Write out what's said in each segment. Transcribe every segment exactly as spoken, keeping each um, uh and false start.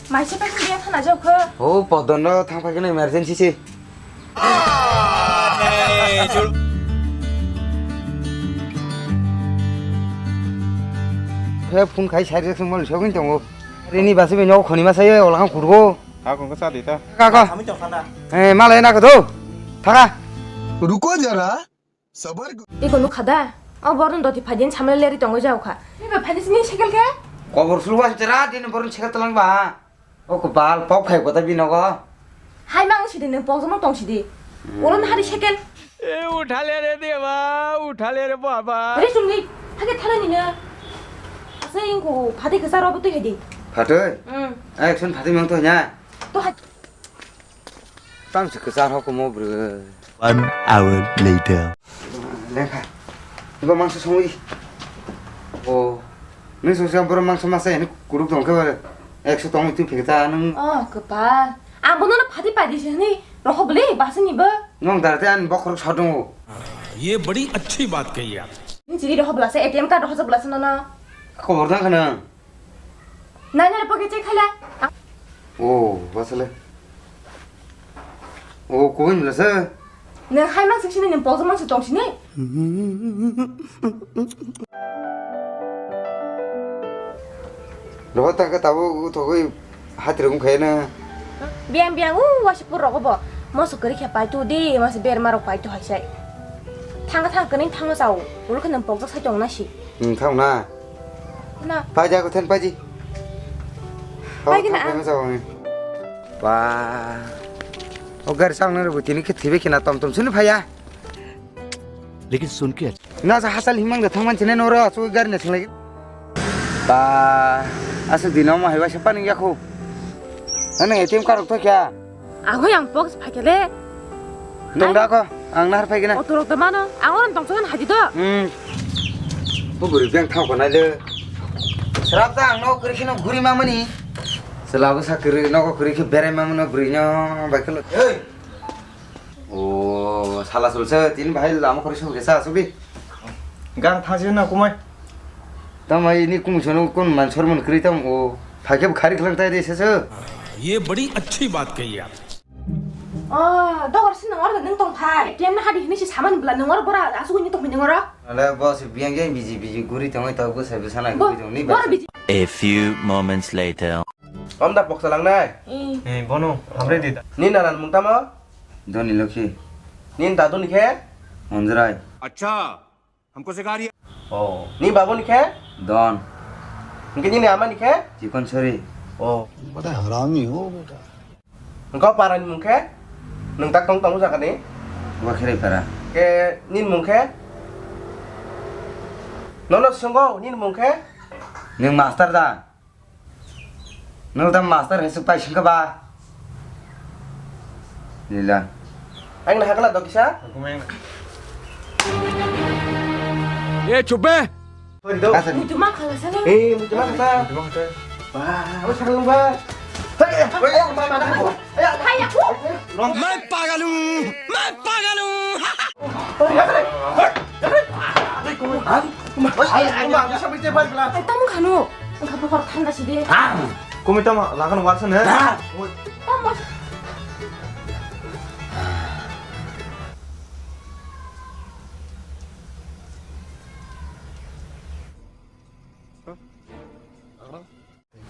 Maisa packing dia thana jao kho. O, podon no thang phai khe emergency se. Khe phone khai sai rek mol sogin tongo. Rini basi be nok khoni ma sai ola kurgo. Ha kon ka sa dita. Ka ka. Ami to khana. Eh, malai na ko do. Thaka. Ruko jara. Sabar ko. Iko nukha da? O borno doti phaidin samle leri tongo jao kha. Ni ba phaidin sini sekel khe? Kobor sulu wan chera din borno sekel talang ba. O ko bal pok khai kota binogo. Hai mang sidi nang pok jomong tong sidi. Oron hari sekel. ए उठा ले रे देवा, उठा ले रे बाबा। Re sungni, hake thala ni na. Asa ingko phati kesa robo tui hadi. Phatoi? Hmm. Action phati mang to nya. To hai. Tang se kwchar ho kumo bwrwi. One hour later. Lekha. Ibo mangsa songwi. O. Nung songsa boro mangsa masa ini kuruk tong khe ekso tong tu phikta nung. Oh, kwpal. Ang bono phati padi se ni roho bwle basini bo. Nung dar te an bokhorok sodung. ये बड़ी अच्छी बात कही यार। Ni chiri roho bwlasa A T M card roho bwlasa nono. Khobor dang khana. Nai nai pocket check khala. O, basale. O, koi mila se. Nang hai mang sing sini nang pokjak mang se tong sini. Roho tang khe tabuk thogwi hatirok wngkha na. Biyang biyang u wasi pur rogo bo. Moso kwrwi khe paitu di, masa berma rok paitu hai sai. Thang thang kwrwi thang sao. Ulo khe nang pokjak sai tong na si. Hmm, thang na. Na. Paji ako then paji. Paji na. Ba. O gari sang na ro tini khe thibe khe na tom tom sunu phaya. लेकिन सुन के Na sa hasal himang da thangman chine noro asu gari na singlai. Ba. Asu dino ma haiwa sepa ning yakho. Ana A T M card to kya? Ago yang box phakele. Nung da ko, ang nahar phai gina. Otorok da mano, ang oran tong chon haji do. Hmm. Bo bwrwi beng thang ko nai le. Srap da ang no kwrwi kheno guri mamani. Sela bo sa kwrwi no ko kwrwi khe berai mamano bwrwi no bai khelo. Hey. O sala sul se tin bhai lama khori su ge sa su bi. Gang thang se na kumai. Tamai ni kum sono kun man sormon kwrwi tam o. Phai khe khari khlang tai de se se. ये बड़ी अच्छी बात कही यार। Oh, dogor si nang oro nang tong phai. Tem na hadi hini si saman bla nang oro bora asu ni tong nang oro. Ale boss biyang ge biji biji guri tong ta bo sai bwsa nai guri tong ni ba. Bora biji. A few moments later. Om da poksa lang nai. Eh. Eh, bono, hamre di da. Ni nanan mung tamo? Doni Lokhi. Ni dadu ni khe? Monjrai. अच्छा। हमको सिखा रही है। Oh, ni babo ni khe? Don. Hingke ni ama ni khe? Chikon Sori. Oh. Bada harami ho beta. Hingke para ni mung khe? Nung tak tong tong jaga ni? Wakhirai para. Ke ni mung khe? Nono songo ni mung khe? Nung master da? Nung ta master hai suk pai singka ba? Lila. Ang na hakla dokisa? ए चुप बे। Sorry do. Asa ni. Mutu ma khala sa. Eh, mutu ma khala. Mutu ma khala. Ba, apa sakal ba? Hai, hai, hai, hai, hai, hai. Hai aku. मैं पागल हूँ, मैं पागल हूँ। Ai, tamo khano. Ang kha bukhar thanda si de. Kumi tamo lagan warsa ne? Tamo.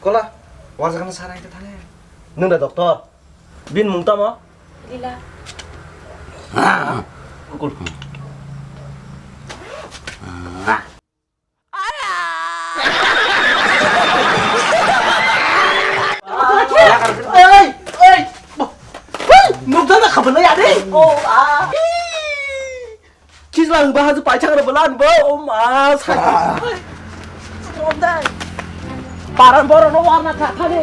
Kola, warjakna sana ite thane. Nung da doctor. Bin mung tamo? Lila. Kukul. Ei, ei, ei. Nung da khabana ya de. Oh, ah. Kisla hwngba hazu paithak rw bwla anbo, o ma, sakhe. Paran borok no warna kha thani.